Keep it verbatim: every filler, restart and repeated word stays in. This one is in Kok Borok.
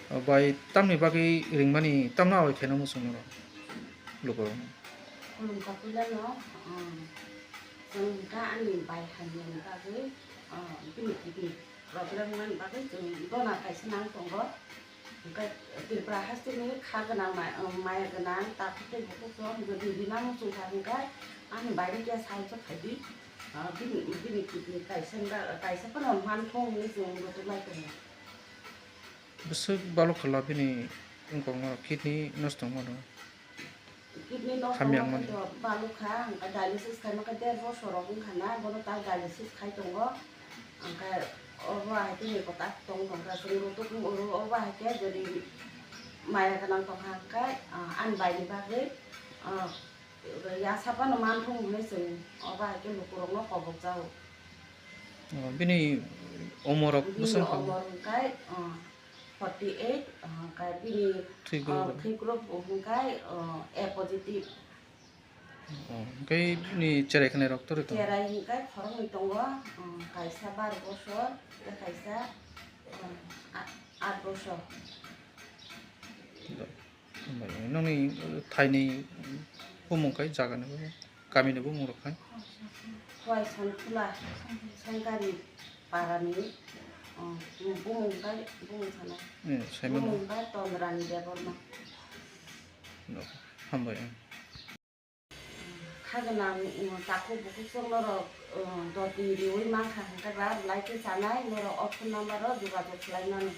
Bai tamni bagwi ringmani, tamno awai khaina muchung norok lukurok? Khulumkha puilano, um, chwng hwnkha ani bai hamyani bagwi, um, bini kidney problem wngmani bagwi chwng donor kaisa nang tongo. Hwnkhe Tripura hasteni kha gwnang, mai-, um, maya gwnang, takhuk tei bukhuk rok jodi rina muchung kha hwnkhe ani bai no khe sahajyo khaidi. Uh, bini, bini kidney kaisa, kaisa phano manthung hwnwi chwng rwtwk lai tongo. Bwswk balok khala bini wngkokmano, kidney nosto wngmano? Kidney nosto hamya wngmani to balok kha, hwnkhe dialysis khaima khe der bosor rok wngkha na, bono ta dialysis khai tongo. Hwnkhe obo hai khe ni kwtak tong tongkha, chwng rwtwk oro, obo hai khe jodi maya gwnang tongkha hwnkhe, ah, ani bai ni bagwi, ah, ya saphano manthung hwnwi chwng obo hai khe lukurokno kobokjago. Oh, bini umor rok bini bwswk kha? Umor hwnkhe, ah, forty eight, ah, hwnkhe bini, thwi group ah, rok? Thwi group hwnkhe, ah, A positive. Oh, hwnkhe bini cherai khanai rok tori tongo? Cherai hwnkhe khoroknwi tongo, ah, kaisa baro bosor, tei kaisa, ah, a-, aat bosor. Hambai, nokni thaini bumung khai jagani bumung, kamini bumung rok khai? Khowai Sankhula, Sengkari parani, oh, bumung khai, bumung sana. Eh, Saimano. Bumung khai Tondrani Debbarma. No, hambai. Kha gwnang, um, takhuk bukhuk chwng norok, um, doti riui mankha hwnkhe ba belai khe chanai, norok o phone number o jogajog khlai mano.